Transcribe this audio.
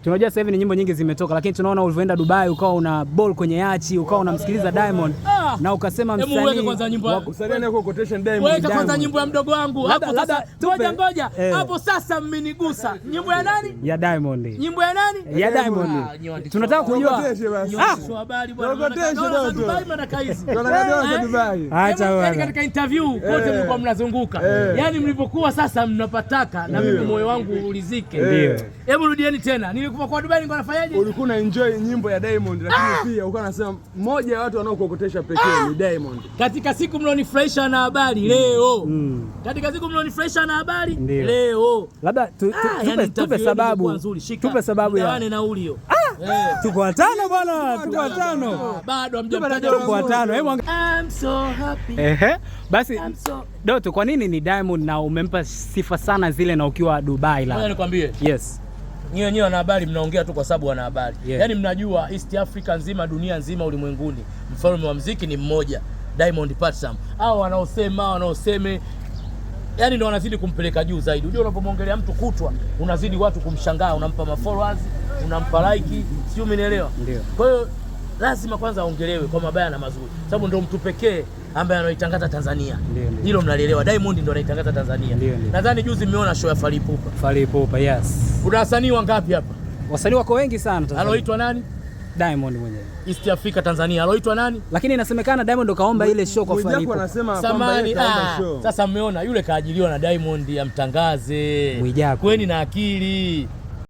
Tunajua sasa hivi ni nyimbo nyingi zimetoka, lakini tunaona ulivyoenda Dubai ukawa una ball kwenye yacht, ukawa unamsikiliza Diamond na ukasema Hebu uweke msanii kwanza nyimbo ya- Msanii anayekuquotation Diamond. Weka kwanza Diamond. nyimbo ya mdogo wangu hapo Labda sasa. Ngoja ngoja. Eh. Hapo sasa mmenigusa. Nyimbo ya nani? Ya Diamond. Nyimbo ya nani? Ya Diamond. Ah, nyi waandishi Tunataka wa kujua Tuokoteshe basi. Waandishi wa habari bwana. Tuokoteshe Naona za Doto. Dubai mnataka hizi. Tunataka dola za Eh? Dubai. Acha Yaani bwana. katika interview kote mlikuwa mnazunguka. Yaani mlivyokuwa sasa mnapataka na mimi moyo wangu ulizike. Ndio. Hebu rudieni tena. Nilikuwa kwa Dubai nilikuwa nafanyaje? Ulikuwa una enjoy nyimbo ya Diamond, lakini pia ulikuwa unasema mmoja ya watu wanaokuokotesha pekee ni Diamond. Katika siku mlionifurahisha na habari leo. Katika siku mlionifurahisha na habari Ndio. leo. Labda Ah, yani tupe interview yenu sababu. ilikuwa nzuri. Shika. Tupe sababu ya. Mgawane nauli hiyo. Eh. Tuko watano bwana, tuko watano. Bado hamjamtaja. Tuko watano. Hebu I'm so happy. Ehe. Basi I'm so. Doto, kwa nini ni Diamond na umempa sifa sana zile na ukiwa Dubai Ngoja la? nikwambie. Yes. Nyinyi wenyewe wanahabari mnaongea tu kwa sababu wanahabari. Yeah. Yaani mnajua East Africa nzima, dunia nzima, ulimwenguni mfalme wa mziki ni mmoja, Diamond Platnumz. Hao wanaosema wanaoseme yani ndio wanazidi kumpeleka juu zaidi. Unajua unapomwongelea mtu kutwa unazidi watu kumshangaa, unampa mafollowers, unampa like, sio, umenielewa? Ndio. Kwa hiyo lazima kwanza aongelewe kwa mabaya na mazuri, sababu ndio mtu pekee ambaye anaitangaza Tanzania. Ndio, ndio. Hilo mnalielewa, Diamond ndio anaitangaza Tanzania. Ndio, ndio. Nadhani juzi mmeona show ya Fally Ipupa. Fally Ipupa, yes. Kuna wasanii wangapi hapa? Wasanii wako wengi sana Tanzania. Aloitwa nani? Diamond mwenyewe. East Africa Tanzania. Aloitwa nani? Lakini inasemekana Diamond ndo kaomba ile show kwa Fally Mwijaku Ipupa. anasema kwamba Samani. yeye kaomba Ah, show. sasa mmeona yule kaajiliwa na Diamond amtangaze. Mwijaku. Kweni na akili.